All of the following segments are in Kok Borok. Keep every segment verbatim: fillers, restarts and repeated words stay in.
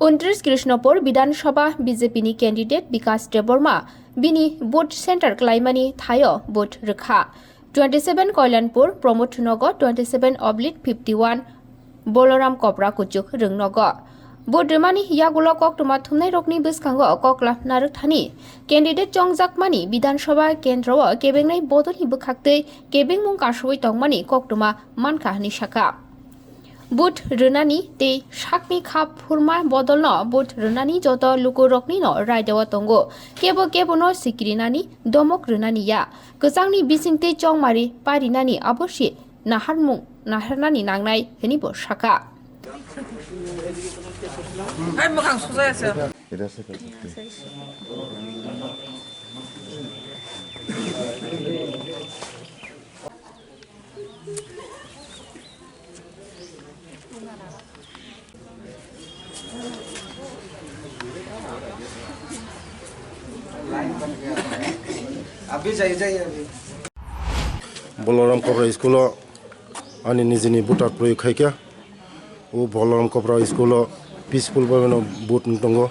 Untris Krishnapur Bidhan Sabha B J P ni candidate Bikas Debbarma bini vote center klaimani thaio vote rwkha. Twenty seven Koilanpur Pramod Nagar, twenty seven oblique fifty one Boloram Kopra Kuchuk Rwngnogo. Vote rwmani yagulo koktwma thumnairokni bwskango kokla narwkthani candidate chongjakmani Bidhan Sabha kendro o kebengnai bodolni bwkhaktwi kebengmung kasui tongmani koktwma mankha hwnwi sakha. Vote rwnani tei sakni kha phurma bodolno vote rwnani joto lukuroknino raidao tongo. Kebo kebono sikrinani domok rwnani ya. Kwchangni bisingtwi chongmari parinani abosi naharmung naharnani nangnai hwnwi bo sakha. Hai mwkhang sujai ase. Boloram Kopra school o ani nijini voter proyog khaikha. O Boloram Kopra school o peaceful bai no vote wng tongo.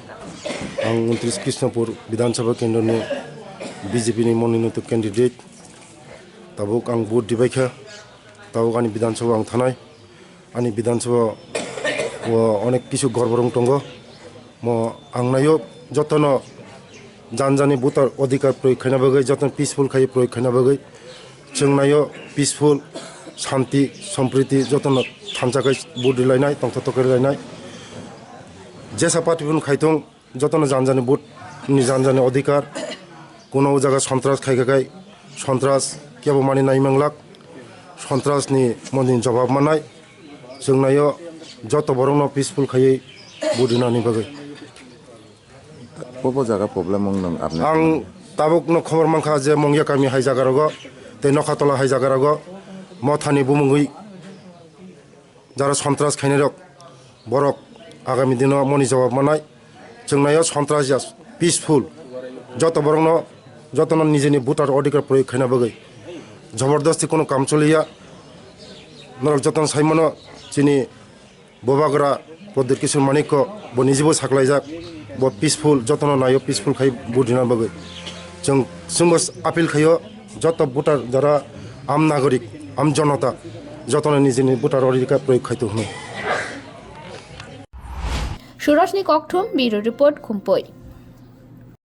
Ang untris Krishnapur Bidhan Sabha kendroni B J P ni moninoto candidate. Tabuk ang vote dibaikha. Tabuk ani Bidhan Sabha ang thanai. Ani Bidhan Sabha o onek kisu gorborong tongo. Mo ang naio jotono janjani voter odhikar proyog khaina bagwi, jotono peaceful khai proyog khaina bagwi. Chwng naio peaceful, shanti, sompriti jotono thansa khai vote rilainai, tongthotok khe rilainai. Jesa party phano khaithung, jotono janjani vote ni janjani odhikar. Kuno o jaga sontras khaikha khai sontras kebo mani naimanglak. Sontras ni moni jawab manai. Chwng naio joto borokno peaceful khaiwi vote rinani bagwi. Pobo jaga problem wng nang apni? Ang tabukno khobor mankha je Mongya kami hai jagarogo tei Nokhatola hai jagarogo mothani bumungwi jara sontras khainairok borok agami dino moni jawab manai. Chwng naio sontras ya peaceful joto borokno jotono nijini voter odhikar proyog khaina bagwi jabardasti kono kam choliya. Norok jotono saimano chini Bubagra Pradyut Kishore Manikko bo nijebo saklaijak, bo peaceful, jotono naio peaceful khai vote rina bagwi. Chwng, chwngbo appeal khaio, joto voter jara am nagorik, am jonota, jotono nijini voter odhikar proyog khaito hwnwi. Surajni kokthum, Bureau Report, Khumpui.